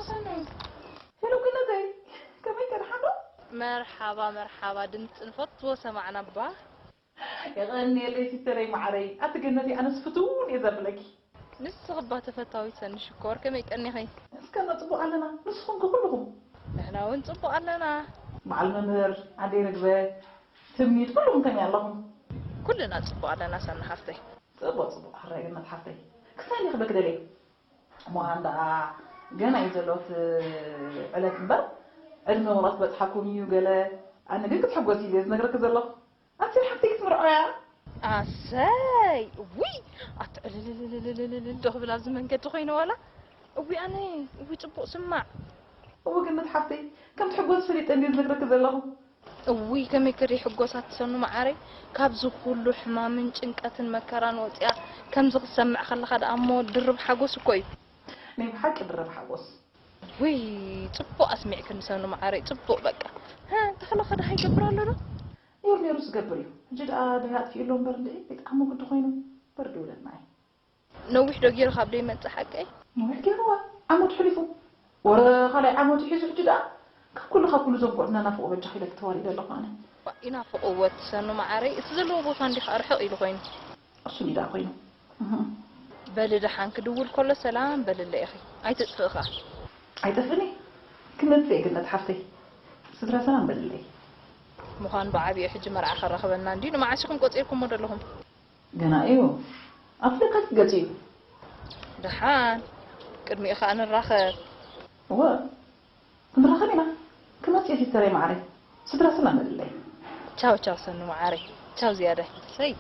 ሄሎ ገነተይ፣ ከመይ ከ፣ ደሓን ዶ? መርሓባ፣ መርሓባ፣ ድምፂ ንፈትዎ ሰማዕና እባ። የቐንየለይ ሲስተረይ መዓረይ። ኣቲ ገነተይ፣ ኣነስ ፍቱውን እየ ዘብለኪ። ንስኺ እባ ተፈታዊት ሰኒ ሽኮር፣ ከመይ ቀኒኺ? እስከ፣ ጽቡቕ ኣለና፣ ንስኹም ከ ኩልኹም? ንሕና እውን ጽቡቕ ኣለና። በዓል መምህር፣ ኣደይ ርግበ፣ ትምኒት፣ ኩልኹም ከመይ ኣለኹም? ኩልና ጽቡቕ ኣለና ሰኒ ሓፍተይ። ጽቡቕ፣ ጽቡቕ፣ ሕራይ ገነት ሓፍተይ። ክሳይ እንዲኺ በክደለይ። እሞ ኣንዳ ገና እዩ ዘሎ እቲ ዕለት እምበር፣ ዕድመ ወላ ክትበጽሓኩም እዩ ገለ። ኣነ ግን ክትሕጎስ ኢለ ዝነግረኪ ዘለኹ። ኣቲ ሓፍተይ ክትምርዖ እያ። ኣሰይ! ውይ! ኣቲ ዕልልልልልልልል ዶ ክብል ኣብዚ መንገዲ ኮይነ ዋላ? እዊ ኣነ፣ እዊ ጽቡቕ ስማዕ። እወ ገነት ሓፍተይ፣ ከም ትሕጎስ ፈሊጠ እንድየ ዝነግረኪ ዘለኹ። እውይ ከመይ ክሪ ሕጎሳ ትሰኑ መዓረይ፣ ካብዚ ኩሉ ሕማምን ጭንቀትን መከራን ወፂኣ ከምዚ ክትሰምዕ ከለኻ ደኣ እሞ ድርብ ሓጎስ እኮ እዩ። ናይ ብሓቂ ድርብ ሓጎስ። ውይ ፅቡቕ ኣስሚዕክኒ ሰኑ መዓረይ፣ ፅቡቕ በቃ። ሀ፣ ተኽለ ኸ ደሃ ይገብር ኣሎ ዶ? ነይሩ ነይሩ ዝገብር እዩ። ሕጂ ደኣ ደሃ ኣጥፊኡ ኣሎ እምበር እንድዒ፣ በጣም ግዲ ኮይኑ በርድ ይብለና እዩ። ነዊሕ ዶ ገይሩ ካብ ደይመጽእ ሓቀይ? ነዊሕ ገይርዋ፣ ዓመት ሕሊፉ። ወረ ካልኣይ ዓመቱ ሒዙ ሕጂ ደኣ ካብ ኩሉ ካብ ኩሉ እዞም ቆልዑ እናናፍቑ በጃኺ ኢለ ተዋሪደ ኣለኹ ኣነ። ዋ፣ ይናፍቕዎ እቲ ሰኑ መዓረይ፣ እቲ ዘለዎ ቦታ እንዲ ከኣ ርሕቕ ኢሉ ኮይኑ። እሱ እንዲ ደኣ ኮይኑ። እህ። በሊ ደሓን ክድውል ከሎ ሰላም በልለ ኢኺ። ኣይትጥፍእ ከኣ። ኣይጠፍእን እየ። ክመጽእ እየ ገነት ሓፍተይ። ስድራ ሰላም በልለይ። ምዃን ብዓቢኡ ሕጂ መርዓ ከራኽበና እንድዩ። ንመዓስ ኢኹም ቆጺርኩሞ ዘለኹም? ገና እዩ። ኣብ ለካቲት ገጽ እዩ። ደሓን፣ ቅድሚኡ ኸኣ ንራኸብ። እወ፣ ክንራኸብ ኢና። ክመጽእ እየ ሲስተረይ መዓረይ። ስድራ ሰላም በልለይ። ቻው ቻው ሰኑ መዓረይ። ቻው ዝያዳይ። ሰይ።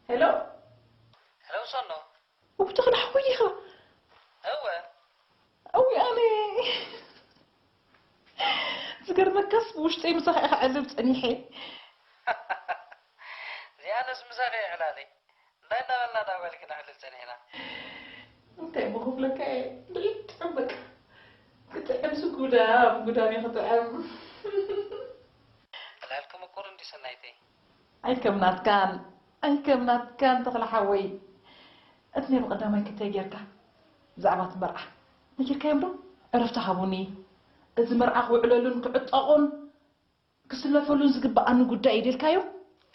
ሄሎ። ሄሎ ሰኖ። እው ተኽለ ሓወይ ኢኻ? እወ። እው ኣነ። ዝገርመካስ ብውሽጠይ ምሳኻ ኢኻ ዕልል ጸኒሐ። እዚኣነስ ምሳኻ ይዕላለይ። እንታይ እናበልና ዳ ጓል ክነዕልል ጸኒሕና? እንታይ እሞ ክብለካ እየ? ልዕሊ ጥዑም በቃ። ክጥዕምሲ ጉዳም፣ ጉዳም እዩ ክጥዕም። ዕላልኪ ምቁር እንዲ ሰናይተይ። ኣይከም ናትካን፣ ኣይከም ናትካን ተኽለ ሓወይ። እቲ ናይ ብቐዳማይ ክታይ ጌርካ ብዛዕባ እቲ መርዓ ነጊርካዮም ዶ? ዕረፍቲ ሃቡኒ። እዚ መርዓ ክውዕለሉን ክዕጠቑን ክስለፈሉን ዝግበኣኒ ጉዳይ እዩ ኢልካዮ?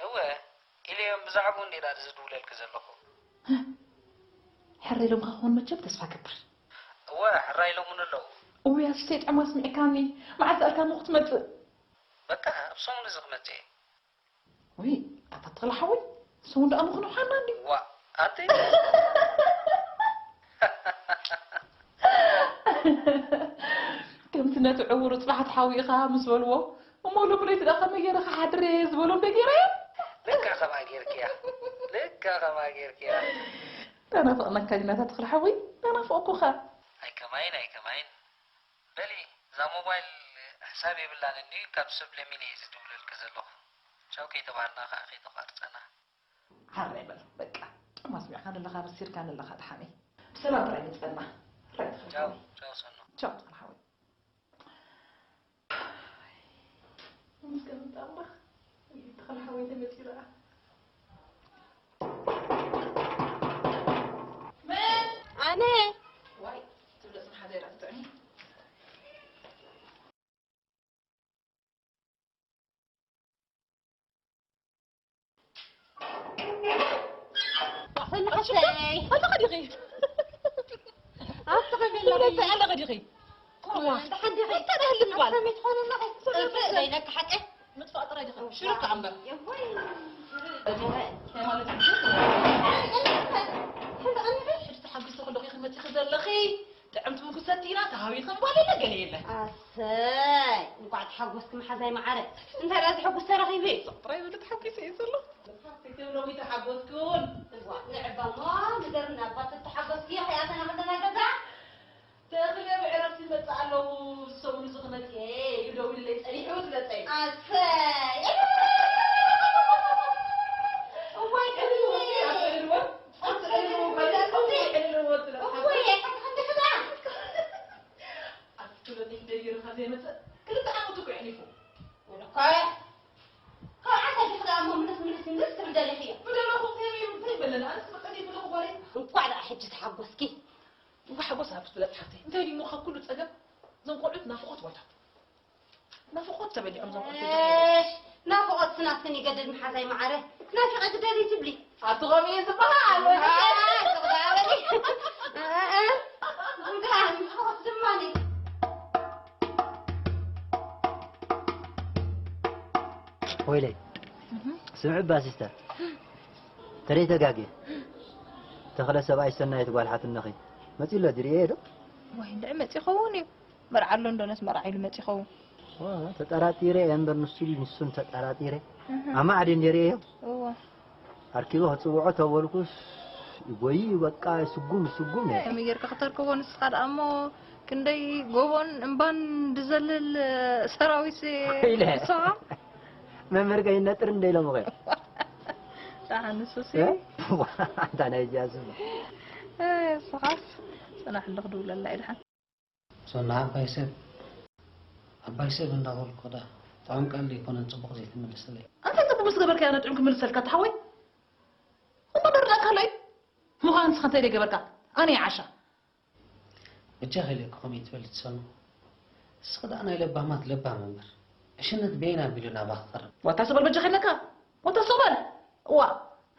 እወ፣ ኢለዮም ብዛዕባኡ እንድየ ደኣ ዝድውለልኪ ዘለኹ። ሕራይ ኢሎምካ ክኾኑ መቸም ተስፋ እገብር። እወ፣ ሕራይ ኢሎምኒ ኣለዉ። እውይ ኣስቴ ጥዕም ኣስሚዕካኒ፣ መዓስ ኣልካኒ ክትመጽእ? በቃ፣ ኣብ ሰሙን እዚ ክመጽእ እየ። ውይ ኣታ ተኽለ ሓወይ፣ ሰሙን ደኣ ምኽኑ ሓና እንድዩ። ዋእ፣ ኣንተ ከምቲ ነቲ ዕውሩ ጽባሕ ትሓዊእኻ ምስ በልዎ፣ እሞ ሎሚ ለይቲ ደኣ ከመይ ገይረ ክሓድር እየ ዝበሎም ዶ ገይረዮ? ልክዕ ከምኣ ጌርክያ። ልክዕ ከምኣ ጌርክያ። ተናፍቕናካ ዲና ኣታ ተኽለ ሓወይ፣ ተናፍቕኩኻ። ኣይ ከማይን፣ ኣይ ከማይን። በሊ፣ እዛ ሞባይል ሕሳብ የብላን እንድዩ፣ ካብ ሰብ ለሚነ እየ ዝድውለልኪ ዘለኹ። ቻው ከይተባሃልና ከኣ ከይተቋርጸና። ሓራይ በል፣ በቃ። ጥዑም ኣስሚዕካኒ ኣለኻ፣ በሲርካኒ ኣለኻ፣ ደሓነይ። ብሰላም ጥራይ ምጸና። ሕራይ ተኽለ ቻው፣ ሓወይ። ቻው ሰኑ። ቻው ተኽለ ሓወይ። ምስጋና ንኣምላኽ። ተኽለ ሓወይ ተመጺኡ ደኣ። መን? ኣነ። ዋይ፣ ትብለ ጽንሓ ዘይራ ትጥዕሚ። ሰኒ ሓፍተይ። ኣለኻ ዲኺ? ኣብቲ ኸመይ ኣለኺ? እንታይ ኣለኺ ዲኺ? እዋ፣ ደሓን ዲኺ? እንታይ ደኣ ህልም ጓል? ኣብ ከመይ ትኾኒ ኣለኺ? ጽብቕ በይለኪ ሓቀይ? ምጥፋእ ጥራይ ዲኺ? ሽሩብ ከኣ እምበር። የቦይ። እንታይ ማለት እዩ? ሕጂ ተሓጒስኺ ዶ ኢኺ መጺኺ ዘለኺ? ጥዕምቲ ምጉሰት ዲና ተሃቢልካ ምባል የለ ገለ የለ። ኣሰይ፣ እንኳዕ ተሓጎስኪ መሓዛይ መዓረ። እንታይ ደኣ እዚ ሕጉስ ተረኺቡ? ጥራይ በለ ተሓጒሰ እየ ዘሎ። ክትብሎ ተሓጎስክን። እዋ፣ ንዕባ እሞ ንገርና እባ ተተሓጎስኪ ከይኣተና ከለና ገዛ። ተኽለ ብዕረፍቲ ይመጽእ ኣለዉ፣ ዝሰሙን እዚ ክመጽእ እየ ኢሉ ደዊሉለይ ጸኒሑ ትመጸ እዩ። ኣሰይ! እዋይ፣ ዕልልዎ፣ ዕልልዎ፣ ዕልልዎ፣ ዕልልዎ፣ ዕልልዎ፣ ዕልልዎ፣ እዋይ፣ ሓንቲ፣ ሓንቲ ክዳን። ኣትብለኒ ደይርካ ዘይመጽእ ክልተ ዓመት እኮ የሕሊፉ። ወለኳ፣ ካብ ዓሰርተ ክዳን እሞ ምልስ፣ ምልስ፣ ምልስ ትብል ደሊኺ እያ። ብደለኹ ከመይ እንታይ ይበለኒ? ኣነስ በቃ ዘይፈለኹ ጓለይ። እንኳዕ ደኣ ሕጂ ተሓጎስኪ። እዋ ሓጎስ ኣብ ክትፍለጥ ሓፍተይ። እንታይ ድዩ እሞ ካብ ኩሉ ጸገም? እዞም ቆልዑት ናፍቖት ወልዶም። ናፍቖት ተበሊዖም እዞም ቆልዑት። እሽ፣ ናፍቖት ስናፍን ይገድድ መሓዛይ መዓረ። ናፊቐ ግደሊ ትብሊ። ኣቲ ከምኡ እዩ ዝበሃል። ኣይ፣ ትቕዳበሊ። እ፣ እ፣ ጉዳም፣ ናፍቖት ዝማኒ። ወይለይ፣ እህ። ስምዒ እባ ሲስተር፣ ተለይ ተጋግየ። ተኽለ ሰብኣይ ሰናይት ጓል ሓትነኺ መጺኡ ኣሎ፣ ድርእየ ዶ? ወይ፣ እንድዒ መጺኡ ይኸውን እዩ። መርዓ ኣሎ እንዶ ነስ መርዓ ኢሉ መጺኡ ይኸውን። ዋ፣ ተጠራጢረ እየ እምበር ንሱ ድዩ ንሱን ተጠራጢረ። እህ። ኣማዕዲ እንደ ርእየዮ። እዋ። ኣርኪበ ክጽውዖ ተበልኩስ፣ ይጎይ እዩ በቃ፣ ይስጉም፣ ይስጉም እዩ። ከመይ ጌርካ ክተርክቦ ንስኻ ደኣ እሞ፣ ክንደይ ጎቦን እምባን ዝዘልል ሰራዊት ኢለ። ንስኻ? መምህር ከይነጥር እንደ ኢሎም እኮ። ደሓን ንሱሲ። እ? ኣንታ ናይ እዚኣ ስም። እ፣ ንስኻስ ጽናሕ ኣለኹ ድውለላ እዩ ደሓን። ሶና ዓባይ ሰብ፣ ዓባይ ሰብ እንዳበልኩ ዳ፣ ጥዑም ቃል ዘይኮነን ጽቡቕ ዘይትምልስለይ። እንታይ ጽቡቕ ምስ ገበርካዮ ኣነ ጥዑም ክምልሰልካ፣ ተሓወይ? እሞ ደርዳእካ ኣሎ እዩ። ምዃን ንስኻ እንታይ ደይ ገበርካ? ኣነ እየ ዓሻ። በጃኺ ኢለኪ ከምኡ ትበሊ ትሰምዑ። እስኺ ደኣ ናይ ለባማት ለባም እምበር፣ ዕሽነት በየን ኣቢሉ ናባኺ ክቐርብ? ዋታ ሰበል በጃኺ ኢለካ። ዋታ ሰበል። እዋ።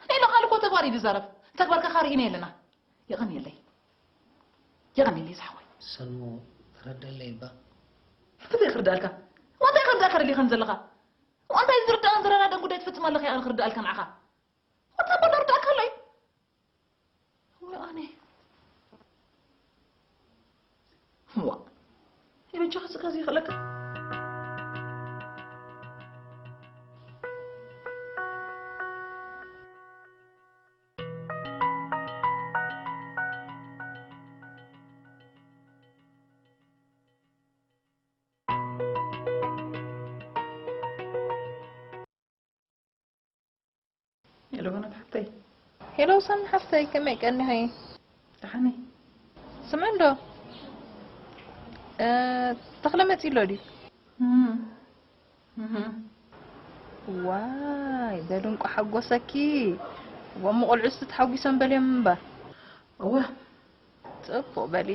ናይ ለኻል እኮ ተግባር እዩ ዝዛረብ። ተግባርካ ካርኢና የለና። የቐንየለይ። የቐንየለይ ዝሓወይ። ሰኑ ተረደለይ እባ። እንታይ ክርዳእልካ? ዋታ ክርዳእካ ደሊ ከም ዘለኻ? ዋንታይ ዝርዳእን ዝረዳዳእን ጉዳይ ትፍጽም ኣለኻ? ኣነ ክርዳእልካ ንዓኻ። ዋታ እሞ ደርዳእካ ኣሎ እዩ። ወይ ኣነ። ዋ። ይበጃ ስጋ ዘይኽእለካ። ሄሎ፣ ገነት ሓፍተይ። ሄሎ፣ ሰን ሓፍተይ፣ ከመይ ቀኒኺ? ደሓን እየ። ስምዒ እንዶ፣ እ፣ ተኽለ መጺኡ ኣሎ ድዩ? እም፣ እም። ዋይ፣ በሉ እንቋዕ ሓጎሰኪ። እሞ ቆልዑ እስቲ ተሓጒሶም በልዮም እምበር። እወ። ጽቡቕ በሊ።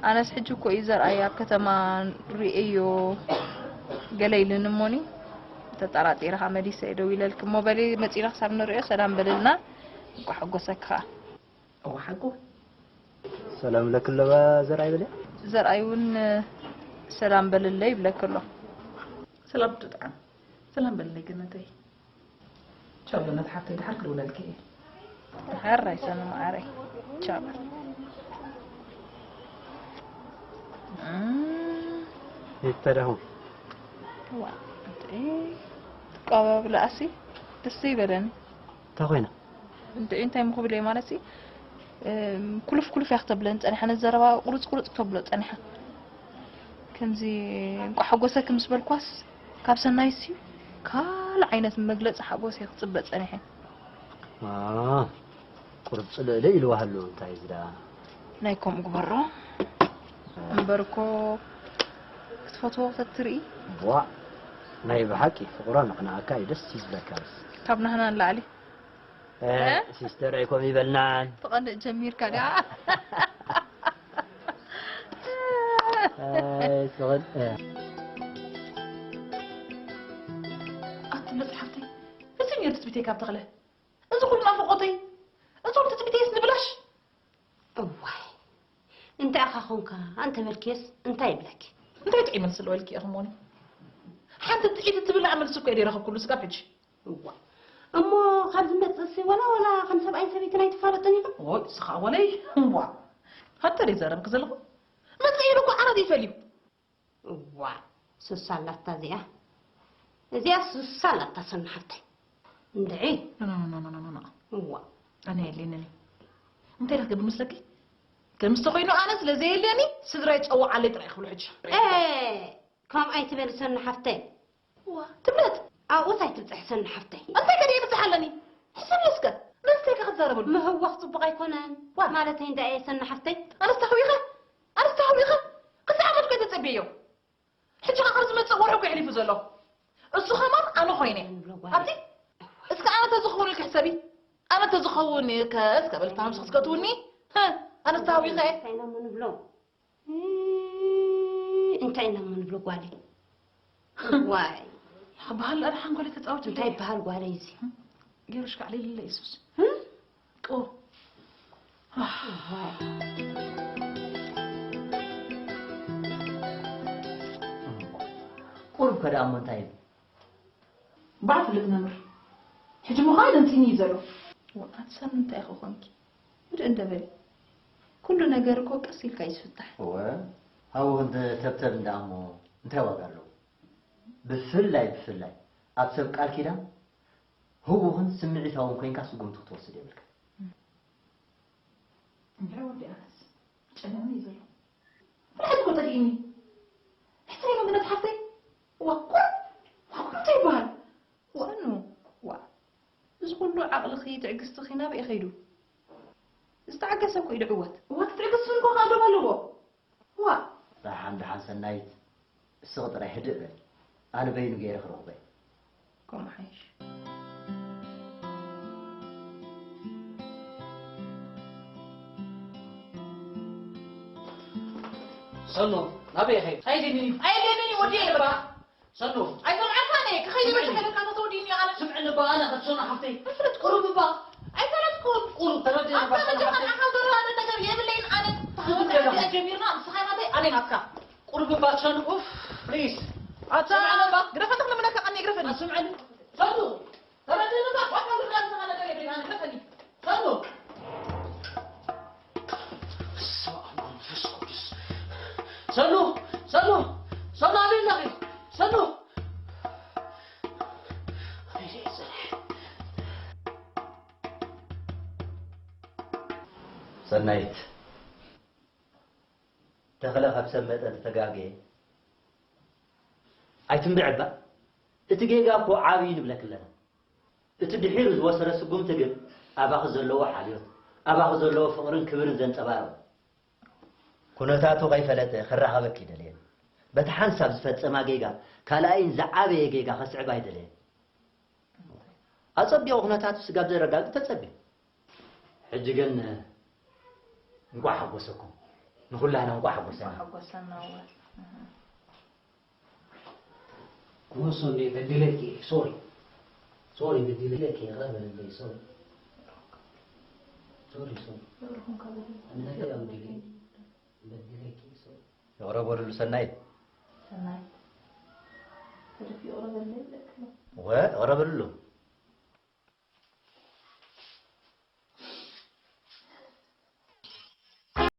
ኣነስ ሕጂ እኮ እዩ ዘርኣይ ኣብ ከተማ ርእየዮ ገለ ኢሉኒ እሞኒ፣ ተጠራጢረ ኸኣ መሊሰ እየ ደዊለልኪ እሞ በሊ መጺእና ክሳብ ንርእዮ ሰላም በልልና። እንቋዕ ሓጎሰኪ ኸኣ። እወ ሓቁ። ሰላም ለክለባ ዘርኣይ በለ። ዘርኣይ እውን ሰላም በልለይ ይብለኪ ኣሎ። ሰላም ትጥዓም። ሰላም በልለይ ገነተይ። ቻው ገነት ሓፍተይ፣ ድሓር ክድውለልኪ እየ። ድሓር ኣይሰኑ መዓረይ። ቻው። እም። ይተደሁ። ዋ፣ እንድዒ ትቀባብለኣሲ ደስ ይበለኒ። እንታይ ኮይና? እንድዒ እንታይ ምኽብል እየ ማለትሲ፣ እም፣ ኩልፍ ኩልፍ እያ ክተብለን ጸኒሓ፣ ነዘረባ ቁርጽ ቁርጽ ክተብሎ ጸኒሓ። ከምዚ እንቋዕ ሓጎሰኪ ምስ በልኳስ፣ ካብ ሰናይሲ ካልእ ዓይነት መግለጺ ሓጎስ እየ ክጽበ ጸኒሐ። አ፣ ቁርጽ ልእልእ ኢልዋ ሃሉ እንታይ እዚ ደኣ? ናይ ከምኡ ግበሮ። እምበር እኮ ክትፈትዎ ተትርኢ። ቧእ፣ ናይ ብሓቂ ፍቕሮ ንቕንኣካ እዩ ደስ እዩ ዝብለካ። ካብ ናህና ንላዕሊ። እ፣ እ? ሲስተር ኣይኮም ይበልናን። ትቐንእ ጀሚርካ ድኣ? ኣይ፣ ስቕን፣ እ። ኣቲ መጽሓፍተይ፣ እዚ ነይሩ ትጽቢተይ ካብ ተኽለ። እዚ ኩሉ ናፍቖተይ፣ እዚ ኩሉ ትጽቢተይስ ንብላሽ? እዋይ፣ እንታይ ኢኻ ኾንካ? ኣንተ በልክየስ እንታይ ይብለኪ? እንታይ ጥዑይ መልሲ ልበልኪ ኢኺ እሞኒ? ሓንቲ ጥዒት እትብላዕ መልሲ እኮ እየ ዘይረኸብኩሉ ስጋብ ሕጂ። እዋ፣ እሞ ካብ ዝመጽእሲ ወላ፣ ወላ ከም ሰብኣይን ሰበይትን ኣይትፋለጡን ኢኹም? ኦይ፣ ንስኻ ወለይ፣ እዋ። ሃተ ደይ ዘረብክ ዘለኹ? መጽእ ኢሉ እኮ ይፈልዩ። እዋ ሱሳ ኣላታ እዚኣ፣ እዚኣ ሱሳ ኣላታ ሰኑ ሓፍተይ። እንድዒ እዋ ኣነ የድልየኒ። እንታይ ኢለ ክገብር መስለኪ? ከምዚ ተኮይኑ ኣነ ስለ ዘየድልየኒ ስድራይ ጸውዓለይ ጥራይ ክብሉ ሕጂ። እ፣ ከምኡ ኣይትበሊ ሰኑ ሓፍተይ። ዋ ትብለጥ። ኣብኡስ ኣይትብፅሒ ሰኑ ሓፍተይ። እንታይ ከደ ይብፅሕ ኣለኒ? ሕሰብ እስከ። መስተይ ከ ክትዛረበሉ? ምህዋኽ ፅቡቕ ኣይኮነን። ዋ ማለተይ እንዳ እየ ሰኑ ሓፍተይ። ኣነስ ተህዊኸ ኣነስ ተህዊኸ ክሳዕ ዓመት ከ ተፀብየዮ። ሕጂ ከ ካብ ዝመፅእ ወርሒ እኮ የሕሊፉ ዘሎ። እሱ ከማን ኣነ ኮይነ ኣብቲ እስከ ኣነ ተዝኸውን ኢልክ ሕሰቢ። ኣነ ተዝኸውን ከ እስከ በልታ ነብስክ እስከ ትውኒ። ኣነስ ተህዊኸ እየ። እንታይ ኢና እሞ ንብሎ? እንታይ ኢና እሞ ንብሎ ጓለይ? ዋይ በሃል ኣድሓን ጓለይ ተፃወት እንታይ ይበሃል ጓለይ እዚ? ገይሩሽ ካዕሊልለ የሱስ ጦ ቁሩብ ከደኣ እሞ እንታይ እዩ? ባዕ ፍልጥ ነምር ሕጂ ምዃን ደምፂኒ እዩ ዘሎ። ኣቲ ሰኑ እንታይ ክኾንኪ? ህድእ እንደ በሊ። ኩሉ ነገር እኮ ቀስ ኢልካ እዩ ዝፍታሕ። እወ፣ ሃወ ክንተ ተብተብ እንዳ እሞ እንታይ ዋጋ ኣለዎ? ብፍላይ ብፍላይ ኣብ ሰብ ቃል ኪዳን ህቡኽን ስምዒታውን ኮይንካ ስጉምቲ ክትወስድ የብልካ። እንድዒ ወዲ ኣነስ ጨኒቕኒ እዩ ዘሎ። ፍርሓት እኮ ጠፊእኒ። ሕሰይ መግነት ሓፍተይ። ዋ ቁር ዋ ቁር እንታይ ይበሃል? ሰኑ ዋ እዚ ኩሉ ዓቕልኺ ትዕግስትኺ ናበይ ከይዱ? ዝተዓገሰ እኮ እዩ ድዕወት። እዋ ትዕግስቲ እንኳ ካልዶም ኣለዎ። ዋ ደሓን ደሓን ሰናይት እስኺ ጥራይ ህድእ በሊ ኣነ በይኑ ገይረ ክረኽቦ እየ። ከምኡ ሓይሽ። ሰኑ ናበይ ኢኺ? ኣይደልን እዩ ኣይደልን እዩ ወዲ እባ ሰኑ ኣይሰምዓካን እየ ክኸይድ በተኸለካ ተተወዲኒ ኣነ ስምዕኒ እባ ኣነ ከትሰኑ ሓፍተይ ቁሩብ እባ ኣይፈለጥኩን ቁሩብ ተረድእ እባ ኣንተ ሰኑ መጀመርያ ሓፍተይ ሓዘሩ ኣነ ነገር የብለይን ኣነ ተሓወተ ጀሚርና ንስኻ ናተይ ኣነ ናትካ ቁሩብ እባ ሰኑ ኡፍ ፕሊዝ ኣታ ስምዕኒ እባ ግረፈኒ ክልምነካ ቀኒ ግረፈኒ ስምዕኒ ሰኑ ተረድእኒ እባ ቋንቋ ዝብላ ንስኻ ነገር የብለይን ኣነ ግረፈኒ ሰኑ በስመ ኣብ መንፈስ ቅዱስ ሰኑ ሰኑ ሰኑ ኣበይ ኣለኺ ሰኑ ኣበይ ድየ ዝጸንሐ ሰናይት ተኽለ ካብ ሰብ መጠን ዝተጋገየ ኣይትንብዕ እባ እቲ ጌጋ እኮ ዓብዪ ንብለኪ ኣለና እቲ ድሒሩ ዝወሰደ ስጉምቲ ግን ኣባኺ ዘለዎ ሓልዮት፣ ኣባኺ ዘለዎ ፍቕርን ክብርን ዘንጸባርቕ። ኩነታቱ ከይፈለጠ ክራኸበኪ ኣይደለየን። በቲ ሓንሳብ ዝፈጸማ ጌጋ ካልኣይን ዝዓበየ ጌጋ ከስዕብ ኣይደለየን። ኣጸቢቑ ኩነታቱ ስጋብ ዘረጋግእ ተጸብዩ። ሕጂ ግን እንቋዕ ሓጎሰኩም። ንኹላህና እንቋዕ ሓጎሰና። ሓጎሰና እወ። እወ ሰንዴ በዲለኪ እየ ሶሪ ሶሪ በዲለኪ እየ ይቕረ በለለይ ሶሪ ሶሪ ሶሪ እንታይ በዲለ በዲለኪ ሶሪ ይቕረ በልሉ ሰናይት ሰናይት ተደፊ ይቕረ በለለይ ይብለኪ ኣሎ እወ ይቕረ በልሉ